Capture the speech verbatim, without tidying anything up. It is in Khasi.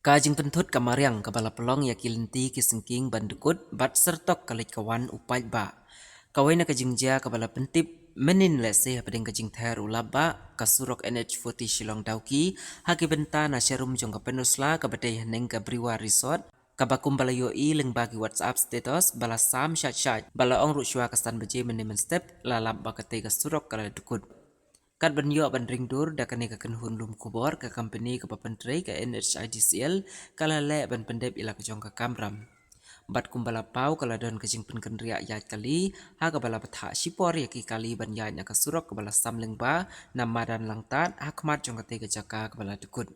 Ka jingpynthut ka mariang kaba la pynlong ïa ki lynti ki syngking ban dkut bad syrtok ka leit ka wan u paidbah. Kawei na ka jingjia kaba la pyntip mynnin lehse hapdeng ka jingther u lapbah ka surok N H forty Shillong Dawki, ha ki bynta na sharum jong ka Peninsula kaba dei haneng ka Briwa Resort, kaba kumba la ïohi lyngba ki WhatsApp status ba la sam shait shait, ba la ong ruh shuwa ka san baje mynne mynstep la lap ba katei ka surok ka la dkut. Kat ban ïoh ban ring dur da kane ka kynhun lum khubor, ka company kaba pyntrei ka N H I D C L ka la leh ban pyndep ïa la ka jong ka kamram. Bad kumba la paw ka la don ka jingpynkynriah ïaid kali, ha kaba la bthah shipor ïa ki kali ban ïaid na ka surok kaba la sam lyngba na madan Langtat, ha khmat jong katei ka jaka kaba la dkut.